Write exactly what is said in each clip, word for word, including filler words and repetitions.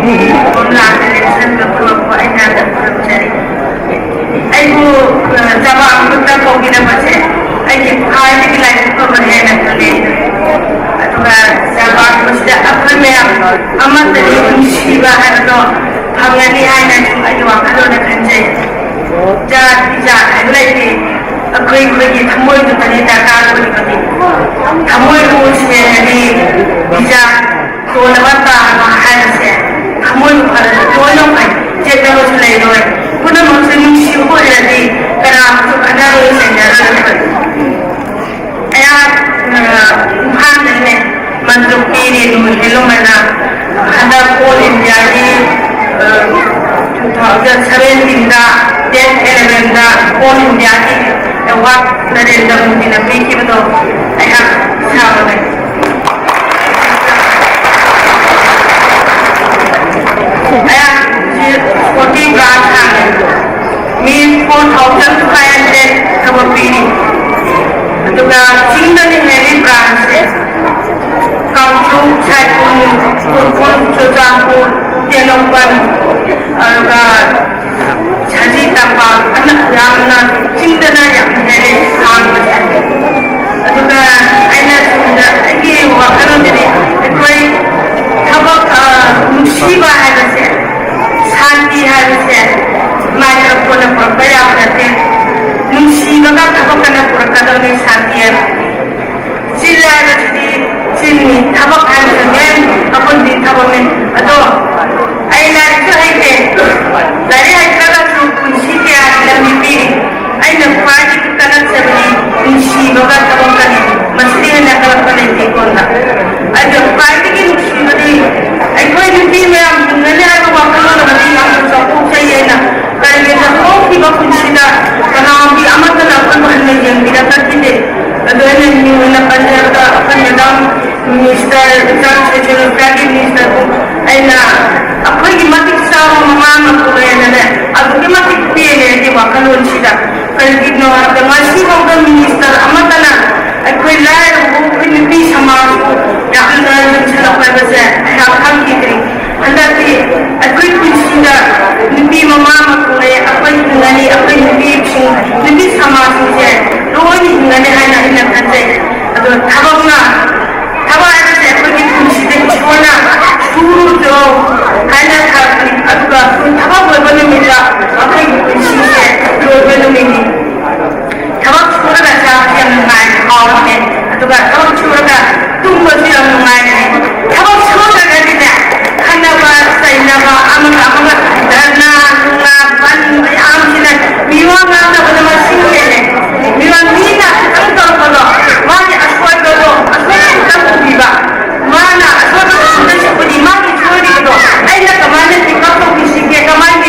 ꯀꯣꯝꯂꯥ ꯀꯂꯦꯛꯁꯟꯒ ꯄꯨꯔꯛꯄ ꯑꯩꯅ ꯈꯨꯔꯨꯝꯖꯔꯤ꯫ ꯑꯩꯕꯨ, ꯑ, ꯆꯃꯥꯡ ꯈꯨꯠꯇ ꯀꯧꯕꯤꯔꯝꯕꯁꯦ ꯑꯩꯒꯤ ꯈ꯭ꯋꯥꯏꯗꯒꯤ ꯂꯥꯏꯕꯛ ꯐꯕꯅꯦ ꯍꯥꯏꯅ ꯈꯜꯂꯤ꯫ ꯑꯗꯨꯒ ꯆꯃꯥꯡꯕꯁꯤꯗ ꯑꯩꯈꯣꯏ ꯃꯌꯥꯝ ꯑꯃꯠꯇꯅꯤ ꯅꯨꯡꯁꯤꯕ ꯍꯥꯏꯕꯗꯣ ꯐꯪꯒꯅꯤ ꯍꯥꯏꯅ ꯁꯨꯝ ꯑꯩꯒꯤ ꯋꯥꯈꯜꯂꯣꯟꯗ ꯈꯟꯖꯩ꯫ ꯖꯥꯠ ꯕꯤꯖꯥꯠ ꯍꯥꯏꯕ ꯂꯩꯇꯦ꯫ ꯑꯩꯈꯣꯏ, ꯑꯩꯈꯣꯏꯒꯤ ꯊꯃꯣꯏꯗꯨꯗꯅꯤ ꯗꯔꯀꯥꯔ ꯑꯣꯏꯔꯤꯕꯗꯤ꯫ ꯊꯃꯣꯏꯕꯨ ꯁꯦꯡꯉꯗꯤ ꯕꯤꯖꯥꯠ ꯇꯣꯟꯅꯕ ꯇꯥꯕ ꯍꯥꯏꯕꯁꯦ ꯊꯃꯣꯏꯕꯨ ꯐꯔꯗꯤ ꯂꯣꯏꯅ ꯐꯩ꯫ ꯆꯦꯠꯅꯕꯁꯨ ꯂꯩꯔꯣꯏ꯫ ꯄꯨꯝꯅꯃꯛꯁꯨ ꯅꯨꯡꯁꯤꯕ ꯑꯣꯏꯔꯗꯤ ꯀꯅꯥꯃꯁꯨ ꯈꯠꯅꯔꯣꯏ, ꯆꯩꯅꯔꯣꯏ꯫ ꯑꯩꯍꯥꯛ, ꯑ, ꯏꯝꯐꯥꯜꯗꯒꯤꯅꯦ, ꯃꯟꯇ꯭ꯔꯨꯛꯀꯤ ꯔꯦꯅꯨ ꯍꯦꯂꯨꯝ ꯍꯥꯏꯅ ꯍꯟꯗꯛ ꯑꯣꯜ ꯏꯟꯗꯤꯌꯥꯒꯤ, ꯑ, two thousand seventeenꯗ, ten elevenꯗ ꯑꯣꯜ ꯏꯟꯗꯤꯌꯥꯒꯤ ꯑꯦꯋꯥꯔꯗ ꯅꯔꯦꯟꯗ꯭ꯔ ꯃꯣꯗꯤꯅ ꯄꯤꯈꯤꯕꯗꯣ ꯑꯩꯍꯥꯛ ꯁꯥꯕꯅꯦ꯫ ꯑꯩꯍꯥꯛ ꯁꯤ forty branch ꯍꯥꯡꯉꯦ꯫ ꯃꯤ four thousand five hundred ꯊꯕꯛ ꯄꯤꯔꯤ꯫ ꯑꯗꯨꯒ ꯆꯤꯡꯗꯅ ꯍꯦꯜꯂꯤ branchꯁꯦ꯫ ꯀꯥꯡꯖꯩ, ꯁꯥꯏꯈꯨ, ꯎꯈ꯭ꯔꯨꯜ, ꯆꯨꯔꯆꯥꯟꯄꯨꯔ, ꯇꯦꯡꯅꯧꯄꯜ, ꯑꯗꯨꯒ ꯁꯖꯤ ꯇꯝꯄꯥꯛ ꯑꯅ-, ꯌꯥꯝꯅ ꯆꯤꯡꯗꯅ ꯌꯥꯝ ꯍꯦꯜꯂꯤ ꯍꯥꯡꯕꯁꯦ꯫ ꯑꯗꯨꯒ ꯑꯩꯅ ꯁꯣꯝꯗ ꯑꯩꯒꯤ ꯋꯥꯈꯜꯂꯣꯟꯗꯗꯤ ꯑꯩꯈꯣꯏ ꯊꯕꯛ, ꯑ, ꯅꯨꯡꯁꯤꯕ ꯍꯥꯏꯕꯁꯦ, ꯁꯥꯟꯇꯤ ꯍꯥꯏꯕꯁꯦ ꯃꯥꯏ ꯀꯔꯄꯣꯟꯅ ꯄꯨꯔꯛꯄ ꯌꯥꯕ ꯅꯠꯇꯦ꯫ ꯅꯨꯡꯁꯤꯕꯒ ꯊꯕꯛꯀꯅ ꯄꯨꯔꯛꯀꯗꯕꯅꯤ ꯁꯥꯟꯇꯤ ꯍꯥꯏꯕ꯫ ꯆꯤꯜꯂꯦ ꯍꯥꯏꯕꯁꯤꯗꯤ ꯆꯤꯟꯅꯤ, ꯊꯕꯛ ꯍꯥꯏꯕꯁꯤꯗꯤ ꯑꯩꯈꯣꯏꯗꯤ ꯊꯕꯛꯅꯤ꯫ ꯑꯗꯣ ꯑꯩ ꯂꯥꯏꯔꯤꯛꯁꯨ ꯍꯩꯇꯦ, ꯂꯥꯏꯔꯤꯛ ꯍꯩꯇ꯭ꯔꯒꯁꯨ ꯄꯨꯟꯁꯤ ꯀꯌꯥꯒꯤ ꯂꯝꯕꯤ ꯄꯤꯔꯤ꯫ ꯑꯩꯅ ꯈ꯭ꯋꯥꯏꯗꯒꯤ ꯀꯜꯂꯛꯆꯕꯗꯤ ꯅꯨꯡꯁꯤꯕꯒ ꯊꯕꯛꯀꯅꯤ꯫ ꯃꯁꯤꯗꯤ ꯍꯦꯟꯅ ꯀꯜꯂꯛꯄ ꯂꯩꯇꯦ ꯑꯩꯉꯣꯟꯗ꯫ ꯑꯗꯣ ꯈ꯭ꯋꯥꯏꯗꯒꯤ ꯅꯨꯡꯁꯤꯕꯗꯤ ꯑꯩꯈꯣꯏ ꯅꯨꯄꯤ ꯃꯌꯥꯝ ꯍꯤꯡꯒꯅꯤ ꯍꯥꯏꯕ ꯋꯥꯈꯜꯂꯣꯟ ꯑꯃꯗꯤ ꯌꯥꯝꯅ ꯆꯥꯎꯊꯣꯛꯆꯩ ꯑꯩꯅ꯫ ꯀꯔꯤꯒꯤꯅꯣꯗ ꯍꯧꯈꯤꯕ ꯄꯨꯟꯁꯤꯗ ꯀꯅꯥꯒꯤ ꯑꯃꯠꯇꯅ ꯑꯩꯈꯣꯏꯕꯨ ꯍꯟꯅ ꯌꯦꯡꯕꯤꯔꯛꯇꯈꯤꯗꯦ꯫ ꯑꯗꯣ ꯑꯩꯅ ꯃꯤꯡ ꯑꯣꯏꯅ ꯄꯟꯖꯔꯕꯗ ꯑꯩꯈꯣꯏ ꯃꯦꯗꯥꯝ ꯃꯤꯅꯤꯁꯇꯔ, ꯏꯆꯥ ꯁꯣꯏꯁꯦꯜ ꯋꯦꯜꯐꯤꯌꯔꯒꯤ ꯃꯤꯅꯤꯁꯇꯔꯕꯨ ꯑꯩꯅ ꯑꯩꯈꯣꯏꯒꯤ ꯃꯇꯤꯛ ꯆꯥꯕ ꯃꯃꯥ ꯑꯃ ꯄꯨꯔꯛꯑꯦꯅꯅꯦ, ꯑꯗꯨꯛꯀꯤ ꯃꯇꯤꯛ ꯄꯦꯜꯂꯦ ꯑꯩꯒꯤ ꯋꯥꯈꯜꯂꯣꯟꯁꯤꯗ꯫ ꯀꯔꯤꯒꯤꯅꯣ ꯍꯥꯏꯕꯗ ꯉꯁꯤꯐꯥꯎꯗ ꯃꯤꯅꯤꯁꯇꯔ ꯑꯃꯠꯇꯅ ꯑꯩꯈꯣꯏ ꯂꯥꯏꯔꯕꯕꯨ, ꯑꯩꯈꯣꯏ ꯅꯨꯄꯤ ꯁꯃꯥꯖꯄꯨ ꯌꯥꯝꯅ ꯌꯦꯡꯁꯤꯜꯂꯛꯄ ꯍꯥꯏꯕꯁꯦ ꯑꯩꯍꯥꯛ ꯈꯪꯈꯤꯗ꯭ꯔꯤ꯫ ꯍꯟꯗꯛꯇꯤ ꯍꯥꯏꯅ ꯊꯥꯔꯛꯄꯅꯤ꯫ ꯑꯗꯨꯒ ꯊꯕꯛ ꯂꯣꯏꯕ ꯅꯨꯃꯤꯠꯇ ꯑꯩꯈꯣꯏꯒꯤ ꯄꯨꯟꯁꯤꯁꯦ ꯂꯣꯏꯕ ꯅꯨꯃꯤꯠꯅꯤ꯫ ꯊꯕꯛ ꯁꯨꯔꯒ ꯆꯥꯕꯁꯦ ꯌꯥꯝ ꯅꯨꯡꯉꯥꯏ, ꯍꯥꯎꯕꯅꯦ꯫ ꯑꯗꯨꯒ ꯊꯕꯛ ꯁꯨꯔꯒ ꯇꯨꯝꯕꯁꯨ ꯌꯥꯝ ꯅꯨꯡꯉꯥꯏꯕꯅꯦ꯫ ꯊꯕꯛ ꯁꯨꯗ꯭ꯔꯒꯗꯤꯅꯦ, ꯈꯠꯅꯕ ꯆꯩꯅꯕ, ꯑꯃꯒ ꯑꯃꯒ ꯙꯔꯅꯥ ꯅꯨꯡꯅꯥ ꯕꯟ ꯃꯌꯥꯝꯁꯤꯅ ꯃꯤꯋꯥ ꯉꯥꯡꯅꯕꯅ ꯃꯁꯤꯡ ꯍꯦꯜꯂꯦ꯫ ꯃꯤꯋꯥ ꯃꯤꯅ ꯈꯤꯇꯪ ꯇꯧꯔꯛꯄꯗꯣ, ꯃꯥꯒꯤ ꯑꯁꯣꯏꯕꯗꯣ ꯑꯁꯣꯏꯕ ꯈꯤꯇꯪ ꯎꯕꯤꯕ, ꯃꯥꯅ ꯑꯁꯣꯏꯕꯗꯣ ꯈꯤꯇꯪ ꯎꯕꯗꯤ, ꯃꯥꯒꯤ ꯁꯣꯏꯔꯤꯕꯗꯣ ꯑꯩꯅ ꯀꯃꯥꯏꯅ pick up ꯇꯧꯕꯤꯁꯤꯒꯦ, ꯀꯃꯥꯏꯅ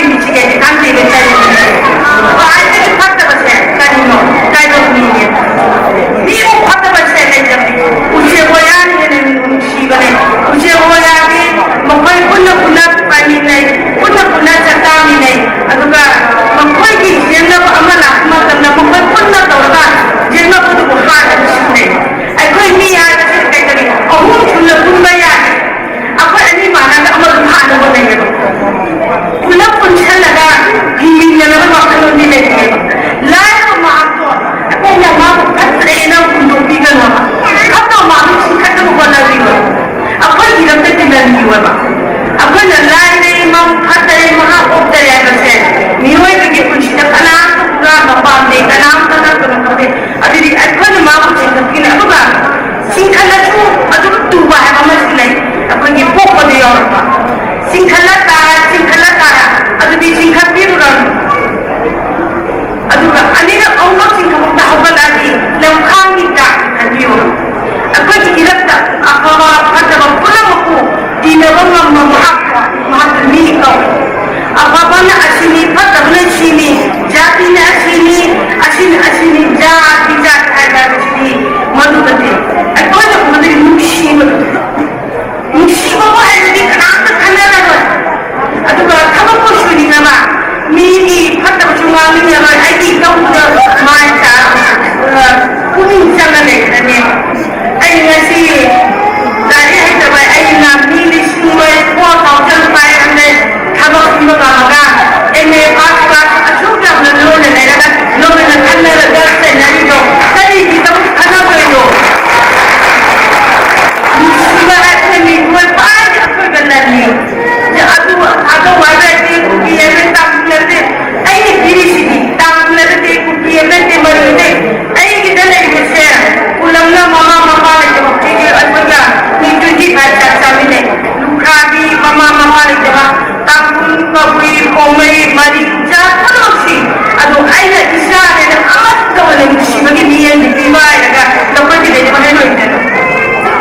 ꯃꯔꯤꯆꯥ ꯄꯨꯝꯅꯃꯛꯁꯤ ꯑꯗꯨ ꯑꯩꯅ ꯏꯆꯥꯅꯦꯅ ꯑꯃꯠꯇ ꯑꯣꯏꯅ ꯅꯨꯡꯁꯤꯕꯒꯤ ꯃꯤꯠꯌꯦꯡꯗꯤ ꯄꯤꯕ ꯍꯥꯏꯔꯒ ꯅꯈꯣꯏꯗꯤ ꯂꯩꯕ ꯍꯩꯔꯣꯏꯗꯅ꯫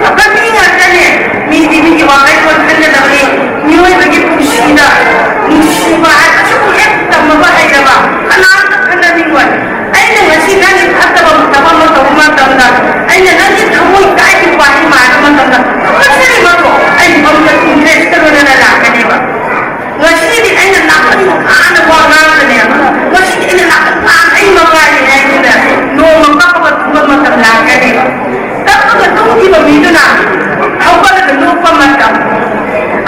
ꯑꯩꯈꯣꯏ ꯃꯤ ꯉꯥꯛꯇꯅꯦ, ꯃꯤꯗꯤ ꯃꯤꯒꯤ ꯋꯥꯈꯜꯂꯣꯟ ꯈꯟꯒꯗꯕꯅꯤ꯫ ꯃꯤꯑꯣꯏꯕꯒꯤ ꯄꯨꯟꯁꯤꯗ ꯅꯨꯡꯁꯤꯕ ꯍꯥꯏꯕꯁꯤꯕꯨ ꯍꯦꯛ ꯇꯝꯃꯕ ꯍꯩꯔꯕ ꯀꯅꯥꯝꯇ ꯈꯟꯅꯅꯤꯡꯉꯣꯏ꯫ ꯑꯩꯅ ꯉꯁꯤ ꯅꯪꯒꯤ ꯐꯠꯇꯕ ꯊꯕꯛ ꯑꯃ ꯇꯧꯕ ꯃꯇꯝꯗ, ꯑꯩꯅ ꯅꯪꯒꯤ ꯊꯃꯣꯏ ꯀꯥꯏꯈꯤꯕ ꯋꯥꯍꯩ ꯃꯥꯟꯕ ꯃꯇꯝꯗ, ꯄꯨꯝꯅꯃꯛꯇꯣ ꯑꯩ ꯃꯐꯝꯗ ꯏꯟꯇꯔꯦꯁꯇ ꯂꯣꯏꯅꯅ ꯂꯥꯛꯀꯅꯦꯕ꯫ ꯉꯁꯤꯗꯤ ꯑꯩꯅ ꯅꯥꯀꯟ ꯀꯥꯅ ꯋꯥ ꯉꯥꯡꯒꯅꯦꯕ꯫ ꯉꯁꯤꯗꯤ ꯑꯩꯅ ꯅꯥꯀꯟ ꯀꯥꯅ ꯑꯩ ꯃꯉꯥꯏꯔꯦ ꯍꯥꯏꯗꯨꯅ ꯅꯣꯡꯃ ꯀꯞꯄꯒ ꯇꯨꯝꯕ ꯃꯇꯝ ꯂꯥꯛꯀꯅꯦꯕ꯫ ꯀꯞꯄꯒ ꯇꯨꯝꯈꯤꯕ ꯃꯤꯗꯨꯅ ꯍꯧꯒꯠꯂꯒ ꯅꯣꯛꯄ ꯃꯇꯝ,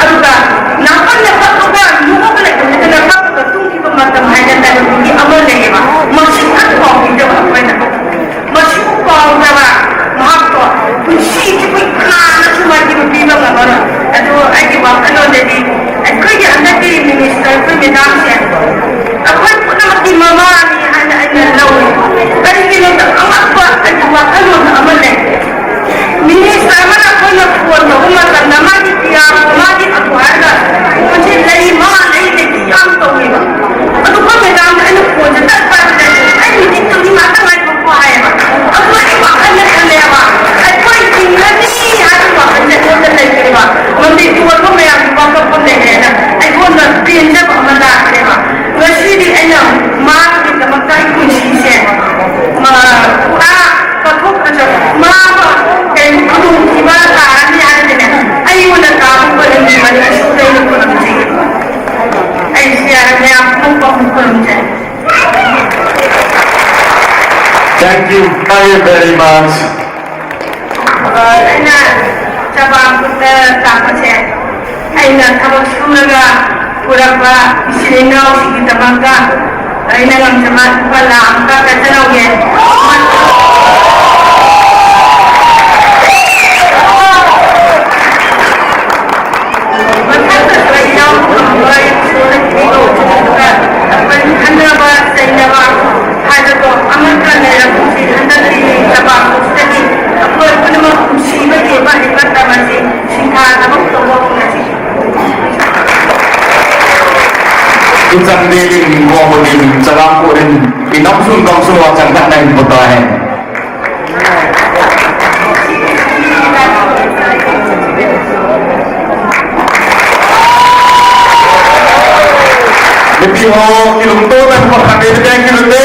ꯑꯗꯨꯒ ꯅꯥꯀꯟꯗ ꯀꯞꯄꯒ ꯅꯣꯛꯑꯒ ꯂꯩꯕ ꯃꯤꯗꯨꯅ ꯀꯞꯄꯒ ꯇꯨꯝꯈꯤꯕ ꯃꯇꯝ ꯍꯥꯏꯅ ꯇꯥꯏꯕꯪꯒꯤ ꯑꯃ ꯂꯩꯌꯦꯕ꯫ ꯃꯁꯤ ꯑꯝꯐꯥꯎ ꯄꯤꯗꯕ ꯑꯩꯈꯣꯏꯅ꯫ ꯃꯁꯤꯕꯨ ꯀꯥꯎꯗꯕ ꯃꯍꯥꯛꯇꯣ ꯄꯨꯟꯁꯤꯁꯤꯕꯨ ꯀꯅꯥꯅꯁꯨ ꯃꯥꯏꯊꯤꯕ ꯄꯤꯕ ꯉꯝꯃꯔꯣꯏ꯫ ꯑꯗꯨ ꯑꯩꯒꯤ ꯋꯥꯈꯜꯂꯣꯟꯗꯗꯤ ꯑꯩꯈꯣꯏꯒꯤ ꯍꯟꯗꯛꯀꯤ ꯃꯤꯅꯤꯁꯇꯔ ꯑꯩꯈꯣꯏ ꯃꯦꯗꯥꯝꯁꯦ ꯑꯩꯈꯣꯏ ꯄꯨꯝꯅꯃꯛꯀꯤ ꯃꯃꯥꯅꯤ ꯍꯥꯏꯅ ꯑꯩꯅ ꯂꯧꯏ꯫ ꯀꯔꯤꯒꯤꯅꯣꯗ ꯑꯉꯛꯄ ꯑꯩꯒꯤ ꯋꯥꯈꯜꯂꯣꯟ ꯑꯃ ꯂꯩ꯫ ꯃꯤꯅꯤꯁꯇꯔ ꯑꯃꯅ ꯑꯩꯈꯣꯏꯅ ꯐꯣꯟ ꯇꯧꯕ ꯃꯇꯝꯗ ꯃꯥꯒꯤ ꯄꯤꯌꯥꯔ, ꯃꯥꯒꯤ ꯑꯗꯨ ꯍꯥꯏꯔꯒ ꯐꯣꯟꯁꯦ ꯂꯩ, ꯃꯥ ꯂꯩ, ꯂꯩ ꯌꯥꯝ ꯇꯧꯋꯦꯕ꯫ ꯑꯗꯨ ꯑꯩꯈꯣꯏ ꯃꯦꯗꯥꯝꯗ ꯑꯩꯅ ꯐꯣꯟꯁꯦ ꯇꯠ ꯄꯥꯏꯕꯗ ꯑꯩ ꯃꯤꯅꯤꯠ ꯑꯅꯤ ꯉꯥꯛꯇ ꯉꯥꯏꯈꯣꯀꯣ ꯍꯥꯏꯌꯦꯕ꯫ ꯑꯗꯨ ꯑꯩ ꯋꯥꯈꯜꯗ ꯈꯜꯂꯦꯕ, ꯑꯩꯈꯣꯏ ꯍꯤꯡꯒꯅꯤ ꯍꯥꯏꯕꯒꯤ ꯋꯥꯈꯜꯁꯦ ꯑꯩꯉꯣꯟꯗ ꯂꯩꯇ꯭ꯔꯦꯕ꯫ ꯃꯟꯗꯤꯔꯒꯤ ꯑꯣꯏꯕ ꯃꯌꯥꯝꯒꯤ ꯋꯥꯈꯜ ꯂꯩꯔꯦꯅ ꯑꯩꯉꯣꯟꯗ ꯄꯦꯟꯖꯕ ꯑꯃ ꯂꯥꯛꯈ꯭ꯔꯦꯕ꯫ ꯉꯁꯤꯗꯤ ꯑꯩꯅ ꯃꯥꯒꯤꯗꯃꯛꯇ ꯑꯩ ꯄꯨꯟꯁꯤꯁꯦ, ꯃꯥ ꯄꯨꯔꯥ ꯀꯠꯊꯣꯛꯈ꯭ꯔꯁꯨ ꯃꯥ ꯀꯩꯅꯣ ꯈꯨꯗꯣꯡꯊꯤꯕ ꯇꯥꯔꯅꯤ ꯍꯥꯏꯔꯗꯤꯅꯦ, ꯑꯩꯉꯣꯟꯗ ꯇꯥꯕ ꯈꯨꯗꯣꯡꯊꯤꯕꯗꯤ ꯑꯩ ꯁꯨꯡꯂꯩ ꯈꯨꯗꯣꯡꯊꯤꯕ꯫ ꯑꯩꯁꯦ ꯃꯌꯥꯝ ꯄꯨꯝꯅꯃꯛ ꯈꯨꯔꯨꯝꯖꯔꯤ꯫ Thank you very, very much. ꯑꯩꯅ ꯆꯕꯥꯡ ꯈꯨꯠꯇ ꯇꯥꯛꯄꯁꯦ, ꯑꯩꯅ ꯊꯕꯛ ꯁꯨꯔꯒ ꯄꯨꯔꯛꯄ ꯏꯆꯤꯜ ꯏꯅꯥꯎꯁꯤꯡꯒꯤꯗꯃꯛꯇ ꯑꯩꯅ ꯉꯝꯖꯕ ꯂꯨꯄꯥ ꯂꯥꯈ ꯑꯃ ꯀꯠꯆꯔꯧꯒꯦ꯫ ꯃꯊꯛꯇꯁꯨ ꯑꯩ ꯌꯥꯎꯕ ꯉꯝꯕ ꯏꯁꯣꯔꯅ ꯄꯤꯕꯤꯕ ꯑꯣꯏꯖꯅꯤꯡꯕ ꯑꯩꯈꯣꯏ ꯈꯟꯅꯕ ꯆꯩꯅꯕ ꯍꯥꯏꯕꯗꯣ ꯑꯃꯠꯇ ꯂꯩꯔꯛꯄꯁꯤ ꯍꯟꯗꯛꯀꯤ ꯆꯕꯥꯡꯁꯤꯗꯒꯤ ꯑꯩꯈꯣꯏ ꯄꯨꯝꯅꯃꯛ ꯅꯨꯡꯁꯤꯕꯒꯤ ꯋꯥꯍꯩ ꯃꯇꯝ ꯑꯁꯤ ꯁꯤꯡꯊꯥꯅꯕ ꯇꯧꯕ ꯍꯧꯅꯁꯤ꯫ Ichangde din, Gomodin, Chalam Kurin, Inam Sun Kong Sun Wa Chang Khan Nai Putai. Mipi ho, kilung to, tan ko khan de, kilung de.